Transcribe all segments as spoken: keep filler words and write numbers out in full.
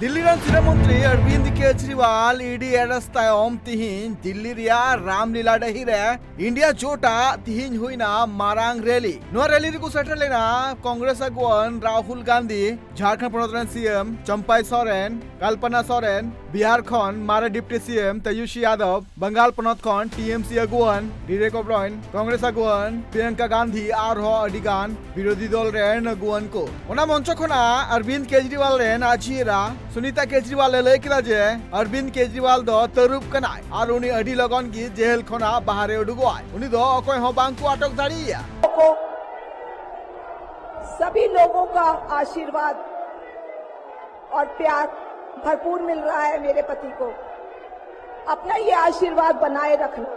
ᱫᱤᱞᱞᱤ ᱨᱮᱱ ᱥᱤᱨᱟᱹ ᱢᱚᱱᱛᱨᱤ ᱚᱨᱵᱤᱱᱫ ᱠᱮᱡᱨᱤᱣᱟᱞ ᱤ ᱰᱤ arrest ᱛᱟᱭᱚᱢ ᱛᱤᱦᱤᱧ ᱫᱤᱞᱞᱤ ᱨᱮᱭᱟᱜ ᱨᱟᱢᱞᱤᱞᱟ ᱰᱟᱹᱦᱤ ᱨᱮ ᱤᱱᱰᱤᱭᱟ ᱡᱳᱴ ᱟᱜ ᱛᱤᱦᱤᱧ ᱦᱩᱭᱱᱟ ᱢᱟᱨᱟᱝ ᱨᱮᱞᱤ᱾ ᱱᱚᱣᱟ ᱨᱮᱞᱤ ᱨᱮᱠᱚ ᱥᱮᱴᱮᱨ ᱞᱮᱱᱟ ᱠᱚᱝᱜᱨᱮᱥ ᱟᱹᱜᱩᱣᱟᱹᱱ ᱨᱟᱦᱩᱞ ᱜᱟᱱᱫᱷᱤ, ᱡᱷᱟᱲᱠᱷᱚᱸᱰ ᱯᱚᱱᱚᱛ ᱨᱮᱱ ᱥᱤ ᱮᱢ ᱪᱟᱢᱯᱟᱭ ᱥᱚᱨᱮᱱ, ᱠᱚᱞᱯᱚᱱᱟ ᱥᱚᱨᱮᱱ, ᱵᱤᱦᱟᱨ ᱠᱷᱚᱱ ᱢᱟᱨᱮ ᱰᱤᱯᱴᱤ ᱥᱤ ᱮᱢ ᱛᱮᱡᱚᱥᱣᱤ ᱭᱟᱫᱚᱵ, ᱵᱟᱝᱜᱟᱞ ᱯᱚᱱᱚᱛ ᱠᱷᱚᱱ ᱴᱤ ᱮᱢ ᱥᱤ ᱟᱹᱜᱩᱣᱟᱹᱱ ᱰᱮᱨᱮᱠ ᱳᱵᱨᱟᱭᱮᱱ, ᱠᱚᱝᱜᱨᱮᱥ ᱟᱹᱜᱩᱣᱟᱹᱱ ᱯᱨᱤᱭᱟᱝᱠᱟ ᱜᱟᱱᱫᱷᱤ ᱟᱨᱦᱚᱸ ᱟᱹᱰᱤ ᱜᱟᱱ ᱵᱤᱨᱳᱫᱷᱤ ᱫᱚᱞ ᱨᱮᱱ ᱟᱹᱜᱩᱣᱟᱹᱱ ᱠᱚ᱾ ᱚᱱᱟ ᱢᱚᱧᱪᱚ ᱠᱷᱚᱱᱟᱜ ᱚᱨᱵᱤᱱᱫ ᱠᱮᱡᱨᱤᱣᱟᱞ ᱨᱮᱱ ᱟᱡᱷᱤ ᱮᱨᱟ ᱥᱩᱱᱤᱛᱟ ᱠᱮᱡᱨᱤᱣᱟᱞ ᱮ ᱞᱟᱹᱭ ᱠᱮᱫᱟ ᱡᱮ ᱚᱨᱵᱤᱱᱫ ᱠᱮᱡᱨᱤᱣᱟᱞ ᱫᱚ ᱛᱟᱹᱨᱩᱵ ᱠᱟᱱᱟᱭ ᱟᱨ ᱩᱱᱤ ᱟᱹᱰᱤ ᱞᱚᱜᱚᱱ ᱜᱮ ᱡᱮᱦᱮᱞ ᱠᱷᱚᱱᱟᱜ ᱵᱟᱦᱨᱮ ᱩᱰᱩᱠᱚᱜᱼᱟᱭ᱾ ᱩᱱᱤ ᱫᱚ ᱚᱠᱚᱭ ᱦᱚᱸ ᱵᱟᱝ ᱠᱚ ᱟᱴᱚᱠ ᱫᱟᱲᱮᱭᱟᱭᱟ᱾ को सभी लोगों का आशीर्वाद और प्यार भरपूर मिल रहा है मेरे पति को। अपना ये आशीर्वाद बनाए रखना।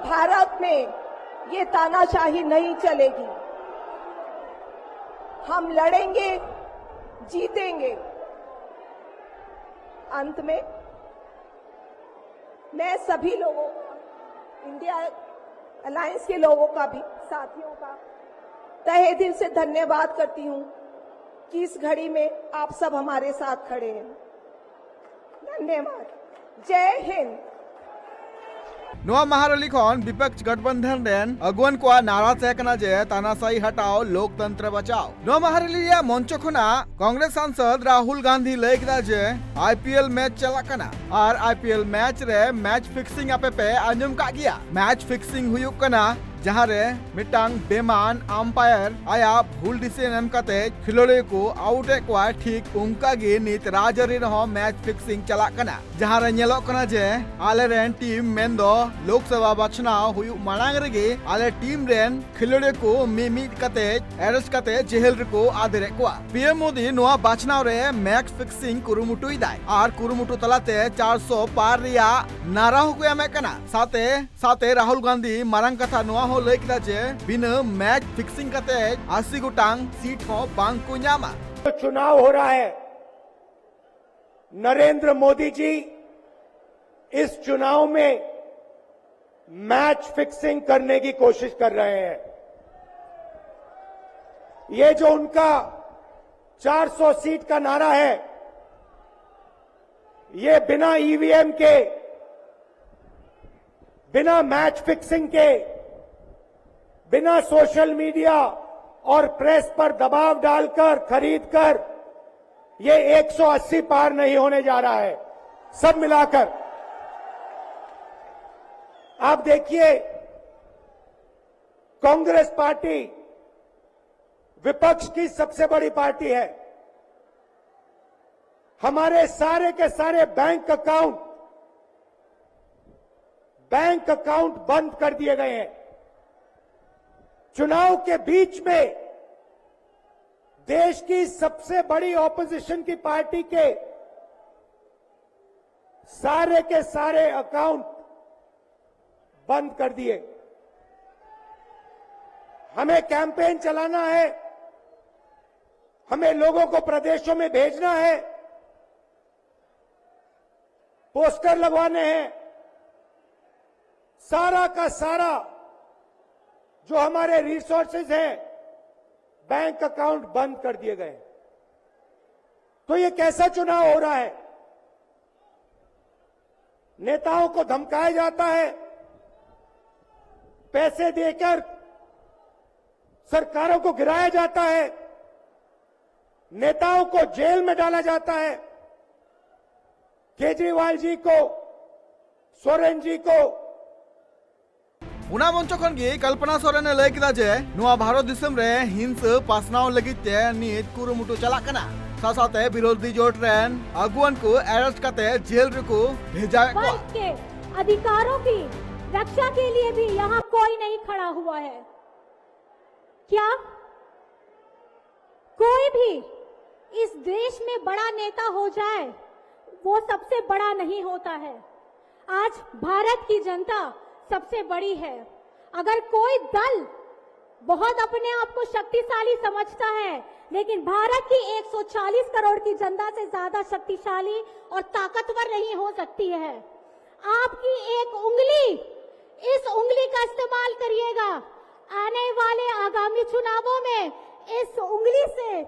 भारत में ये तानाशाही नहीं चलेगी। हम लड़ेंगे, जीतेंगे। अंत में मैं सभी लोगों का, इंडिया अलायंस के लोगों का भी, साथियों का तहे दिल से धन्यवाद करती हूँ कि इस घड़ी में आप सब हमारे साथ खड़े हैं। धन्यवाद। जय हिंद। ᱱᱚᱣᱟ ᱢᱟᱦᱟ ᱨᱮᱞᱤ ᱠᱷᱚᱱ ᱵᱤᱯᱚᱠᱥ ᱜᱚᱴᱵᱚᱱᱫᱷᱚᱱ ᱨᱮᱱ ᱟᱹᱜᱩᱣᱟᱹᱱ ᱠᱚᱣᱟᱜ ᱱᱟᱨᱟ ᱛᱟᱦᱮᱸ ᱠᱟᱱᱟ ᱡᱮ ᱛᱟᱱᱟᱥᱟᱦᱤ ᱦᱟᱴᱟᱣ, ᱞᱳᱠᱛᱚᱱᱛᱨᱚ ᱵᱟᱪᱟᱣ᱾ ᱱᱚᱣᱟ ᱢᱟᱦᱟ ᱨᱮᱞᱤ ᱨᱮᱭᱟᱜ ᱢᱚᱧᱪᱚ ᱠᱷᱚᱱᱟᱜ ᱠᱚᱝᱜᱨᱮᱥ ᱥᱟᱝᱥᱚᱫ ᱨᱟᱦᱩᱞ ᱜᱟᱱᱫᱷᱤ ᱞᱟᱹᱭ ᱠᱮᱫᱟ ᱡᱮ ᱟᱭ ᱯᱤ ᱮᱞ ᱢᱮᱪ ᱪᱟᱞᱟᱜ ᱠᱟᱱᱟ ᱟᱨ ᱟᱭ ᱯᱤ ᱮᱞ ᱢᱮᱪ ᱨᱮ ᱢᱮᱪ ᱯᱷᱤᱠᱥᱤᱝ ᱟᱯᱮ ᱯᱮ ᱟᱸᱡᱚᱢ ᱠᱟᱜ ᱜᱮᱭᱟ᱾ ᱢᱮᱪ ᱯᱷᱤᱠᱥᱤᱝ ᱦᱩᱭᱩᱜ ᱠᱟᱱᱟ ᱡᱟᱦᱟᱸ ᱨᱮ ᱢᱤᱫᱴᱟᱝ ᱵᱮᱢᱟᱱ ᱟᱢᱯᱟᱭᱟᱨ ᱟᱭᱟᱜ ᱵᱷᱩᱞ ᱰᱤᱥᱤᱥᱚᱱ ᱮᱢ ᱠᱟᱛᱮ ᱠᱷᱮᱞᱳᱰᱤᱭᱟᱹ ᱠᱚ ᱟᱣᱩᱴ ᱮᱫ ᱠᱚᱣᱟ᱾ ᱴᱷᱤᱠ ᱚᱱᱠᱟ ᱜᱮ ᱱᱤᱛ ᱨᱟᱡᱽᱟᱹᱨᱤ ᱨᱮᱦᱚᱸ ᱢᱮᱪ ᱯᱷᱤᱠᱥᱤᱝ ᱪᱟᱞᱟᱜ ᱠᱟᱱᱟ, ᱡᱟᱦᱟᱸ ᱨᱮ ᱧᱮᱞᱚᱜ ᱠᱟᱱᱟ ᱡᱮ ᱟᱞᱮ ᱨᱮᱱ ᱴᱤᱢ ᱢᱮᱱᱫᱚ ᱞᱳᱠᱥᱚᱵᱷᱟ ᱵᱟᱪᱷᱱᱟᱣ ᱦᱩᱭᱩᱜ ᱢᱟᱲᱟᱝ ᱨᱮᱜᱮ ᱟᱞᱮ ᱴᱤᱢ ᱨᱮᱱ ᱠᱷᱮᱞᱳᱰᱤᱭᱟᱹ ᱠᱚ ᱢᱤᱢᱤᱫ ᱠᱟᱛᱮ ᱮᱨᱮᱥᱴ ᱠᱟᱛᱮ ᱡᱮᱦᱮᱞ ᱨᱮᱠᱚ ᱟᱫᱮᱨᱮᱫ ᱠᱚᱣᱟ᱾ ᱯᱤ ᱮᱢ ᱢᱳᱫᱤ ᱱᱚᱣᱟ ᱵᱟᱪᱷᱱᱟᱣ ᱨᱮ ᱢᱮᱪ ᱯᱷᱤᱠᱥᱤᱝ ᱠᱩᱨᱩᱢᱩᱴᱩᱭᱮᱫᱟᱭ ᱟᱨ ᱠᱩᱨᱩᱢᱩᱴᱩ ᱛᱟᱞᱟᱛᱮ ᱪᱟᱨᱥᱚ ᱯᱟᱨ ᱨᱮᱭᱟᱜ ᱱᱟᱨᱟ ᱦᱚᱸᱠᱚ ᱮᱢᱮᱫ ᱠᱟᱱᱟ᱾ ᱥᱟᱶᱛᱮ ᱥᱟᱶᱛᱮ ᱨᱟᱦᱩᱞ ᱜᱟᱱᱫᱷᱤ ᱢᱟᱨᱟᱝ ᱠᱟᱛᱷᱟ ᱱᱚᱣᱟ ᱦᱚᱸ ᱞᱟᱹᱭ ᱠᱮᱫᱟ ᱡᱮ ᱵᱤᱱᱟᱹ ᱢᱮᱪ ᱯᱷᱤᱠᱥᱤᱝ ᱠᱟᱛᱮ ᱟᱥᱤ ᱜᱚᱴᱟᱝ ᱥᱤᱴ ᱦᱚᱸ ᱵᱟᱝ ᱠᱚ ᱧᱟᱢᱟ᱾ जो चुनाव हो रहा है, नरेंद्र मोदी जी इस चुनाव में मैच फिक्सिंग करने की कोशिश कर रहे हैं। ये जो उनका चार सौ सीट का नारा है, ये बिना ईवीएम के, बिना मैच फिक्सिंग के, बिना सोशल मीडिया और प्रेस पर दबाव डालकर, खरीद कर, ये एक सौ अस्सी पार नहीं होने जा रहा है। सब मिलाकर आप देखिए, कांग्रेस पार्टी विपक्ष की सबसे बड़ी पार्टी है। हमारे सारे के सारे बैंक अकाउंट, बैंक अकाउंट बंद कर दिए गए हैं। चुनाव के बीच में देश की सबसे बड़ी ऑपोजिशन की पार्टी के सारे के सारे अकाउंट बंद कर दिए। हमें कैंपेन चलाना है, हमें लोगों को प्रदेशों में भेजना है, पोस्टर लगवाने हैं, सारा का सारा जो हमारे रिसोर्सेज हैं, बैंक अकाउंट बंद कर दिए गए। तो ये कैसा चुनाव हो रहा है? नेताओं को धमकाया जाता है, पैसे देकर सरकारों को गिराया जाता है, नेताओं को जेल में डाला जाता है। केजरीवाल जी को, सोरेन जी को, ᱚᱱᱟ ᱢᱚᱧᱪᱚ ᱠᱷᱚᱱ ᱜᱮ ᱠᱚᱞᱯᱚᱱᱟ ᱥᱚᱨᱮᱱ ᱮ ᱞᱟᱹᱭ ᱠᱮᱫᱟ ᱡᱮ ᱱᱚᱣᱟ ᱵᱷᱟᱨᱚᱛ ᱫᱤᱥᱚᱢ ᱨᱮ ᱦᱤᱝᱥᱟᱹ ᱯᱟᱥᱱᱟᱣ ᱞᱟᱹᱜᱤᱫ ᱛᱮ ᱱᱤᱛ ᱠᱩᱨᱩᱢᱩᱴᱩ ᱪᱟᱞᱟᱜ ᱠᱟᱱᱟ᱾ ᱥᱟᱶ ᱥᱟᱶᱛᱮ ᱵᱤᱨᱳᱫᱷᱤ ᱡᱳᱴ ᱨᱮᱱ ᱟᱹᱜᱩᱣᱟᱹᱱ ᱠᱚ ᱟᱨᱮᱥᱴ ᱠᱟᱛᱮ ᱡᱮᱞ ᱨᱮᱠᱚ ᱵᱷᱮᱡᱟᱣᱮᱫ ᱠᱚᱣᱟ᱾ वर्ग के अधिकारों की रक्षा के लिए भी यहाँ कोई नहीं खड़ा हुआ है। क्या कोई भी इस देश में बड़ा नेता हो जाए, वो सबसे बड़ा नहीं होता है। आज भारत की जनता सबसे बड़ी है। अगर कोई दल बहुत अपने आप को शक्तिशाली समझता है, लेकिन भारत की एक सौ चालीस करोड़ की जनता से ज्यादा शक्तिशाली और ताकतवर नहीं हो सकती है। आपकी एक उंगली, इस उंगली का इस्तेमाल करिएगा। आने वाले आगामी चुनावों में इस उंगली से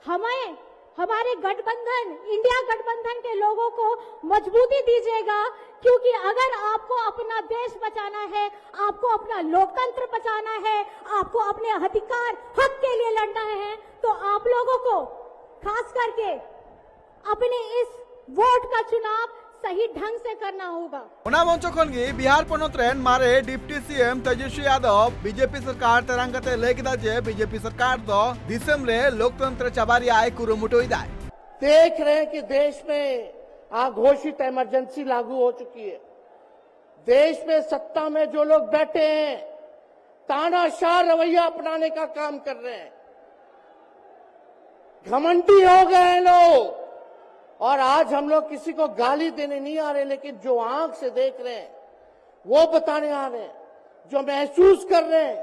हमें, हमारे गठबंधन, इंडिया गठबंधन के लोगों को मजबूती दीजिएगा, क्योंकि अगर आपको अपना देश बचाना है, आपको अपना लोकतंत्र बचाना है, आपको अपने अधिकार, हक के लिए लड़ना है, तो आप लोगों को खास करके अपने इस वोट का चुनाव सही ढंग से करना होगा। ᱚᱱᱟ ᱢᱚᱧᱪᱚ ᱠᱷᱚᱱ ᱜᱮ ᱵᱤᱦᱟᱨ ᱯᱚᱱᱚᱛ ᱨᱮᱱ ᱢᱟᱨᱮ ᱰᱤᱯᱴᱤ ᱥᱤ ᱮᱢ ᱛᱮᱡᱚᱥᱣᱤ ᱭᱟᱫᱚᱵ ᱵᱤᱡᱮᱯᱤ ᱥᱚᱨᱠᱟᱨ ᱛᱮᱨᱟᱝ ᱠᱟᱛᱮ ᱞᱟᱹᱭ ᱠᱮᱫᱟ ᱡᱮ ᱵᱤᱡᱮᱯᱤ ᱥᱚᱨᱠᱟᱨ ᱫᱚ ᱫᱤᱥᱚᱢ ᱨᱮ ᱞᱳᱠᱛᱚᱱᱛᱨᱚ ᱪᱟᱵᱟ ᱨᱮᱭᱟᱜ ᱮ ᱠᱩᱨᱩᱢᱩᱴᱩᱭᱮᱫᱟᱭ᱾ देख रहे हैं कि देश में अघोषित इमरजेंसी लागू हो चुकी है। देश में सत्ता में जो लोग बैठे हैं, तानाशाह रवैया अपनाने का काम कर रहे हैं। घमंडी हो गए हैं लोग। और आज हम लोग किसी को गाली देने नहीं आ रहे, लेकिन जो आंख से देख रहे हैं, वो बताने आ रहे हैं। जो महसूस कर रहे हैं,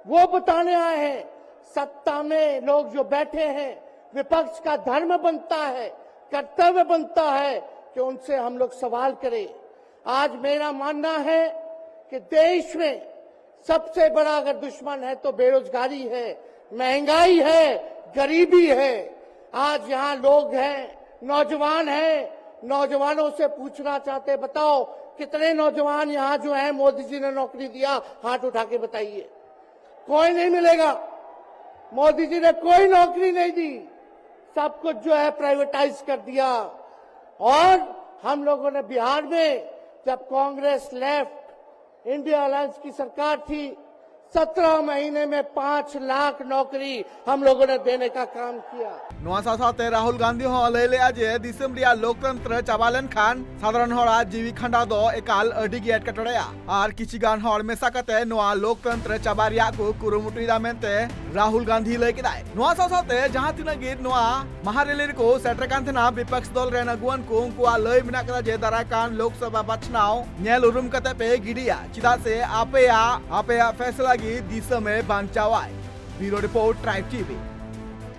वो बताने आए हैं। सत्ता में लोग जो बैठे हैं, विपक्ष का धर्म बनता है, कर्तव्य बनता है कि उनसे हम लोग सवाल करें। आज मेरा मानना है कि देश में सबसे बड़ा अगर दुश्मन है तो बेरोजगारी है, महंगाई है, गरीबी है। आज यहाँ लोग हैं, नौजवान हैं, नौजवानों से पूछना चाहते, बताओ कितने नौजवान यहाँ जो हैं मोदी जी ने नौकरी दिया, हाथ उठा के बताइए। कोई नहीं मिलेगा। मोदी जी ने कोई नौकरी नहीं दी, सब कुछ जो है प्राइवेटाइज कर दिया। और हम लोगों ने बिहार में जब कांग्रेस लेफ्ट इंडिया अलायंस की सरकार थी, सत्रह महीने में पाँच लाख नौकरी हम लोगों ने देने का काम किया। ᱱᱚᱣᱟ ᱥᱟᱶ ᱥᱟᱶᱛᱮ ᱨᱟᱦᱩᱞ ᱜᱟᱱᱫᱷᱤ ᱦᱚᱸ ᱞᱟᱹᱭ ᱞᱮᱫᱼᱟ ᱡᱮ ᱫᱤᱥᱚᱢ ᱨᱮᱭᱟᱜ ᱞᱳᱠᱛᱚᱱᱛᱨᱚ ᱪᱟᱵᱟ ᱞᱮᱱᱠᱷᱟᱱ ᱥᱟᱫᱷᱟᱨᱚᱱ ᱦᱚᱲᱟᱜ ᱡᱤᱣᱤ ᱠᱷᱟᱸᱰᱟᱣ ᱫᱚ ᱮᱠᱟᱞ ᱟᱹᱰᱤ ᱜᱮ ᱮᱴᱠᱮᱴᱚᱬᱮᱭᱟ ᱟᱨ ᱠᱤᱪᱷᱤ ᱜᱟᱱ ᱦᱚᱲ ᱢᱮᱥᱟ ᱠᱟᱛᱮ ᱱᱚᱣᱟ ᱞᱳᱠᱛᱚᱱᱛᱨᱚ ᱪᱟᱵᱟ ᱨᱮᱭᱟᱜ ᱠᱚ ᱠᱩᱨᱩᱢᱩᱴᱩᱭᱮᱫᱟ ᱢᱮᱱᱛᱮ ᱨᱟᱦᱩᱞ ᱜᱟᱱᱫᱷᱤ ᱞᱟᱹᱭ ᱠᱮᱫᱟᱭ᱾ ᱱᱚᱣᱟ ᱥᱟᱶ ᱥᱟᱶᱛᱮ ᱡᱟᱦᱟᱸ ᱛᱤᱱᱟᱹᱜ ᱜᱮ ᱱᱚᱣᱟ ᱢᱟᱦᱟ ᱨᱮᱞᱤ ᱨᱮᱠᱚ ᱥᱮᱴᱮᱨ ᱠᱟᱱ ᱛᱟᱦᱮᱱᱟ ᱵᱤᱯᱚᱠᱥ ᱫᱚᱞ ᱨᱮᱱ ᱟᱹᱜᱩᱣᱟᱹᱱ ᱠᱚ, ᱩᱱᱠᱩᱣᱟᱜ ᱞᱟᱹᱭ ᱢᱮᱱᱟᱜ ᱠᱟᱫᱟ ᱡᱮ ᱫᱟᱨᱟᱭ ᱠᱟᱱ ᱞᱳᱠᱥᱚᱵᱷᱟ ᱵᱟᱪᱷᱱᱟᱣ ᱧᱮᱞ ᱩᱨᱩᱢ ᱠᱟᱛᱮ ᱯᱮ ᱜᱤᱰᱤᱭᱟ, ᱪᱮᱫᱟᱜ ᱥᱮ ᱟᱯᱮᱭᱟᱜ ᱟᱯᱮᱭᱟᱜ ᱯᱷᱮᱥᱞᱟ ᱜᱮ ᱫᱤᱥᱚᱢᱮ ᱵᱟᱧᱪᱟᱣᱟᱭ᱾ Bureau Report, Tribe T V.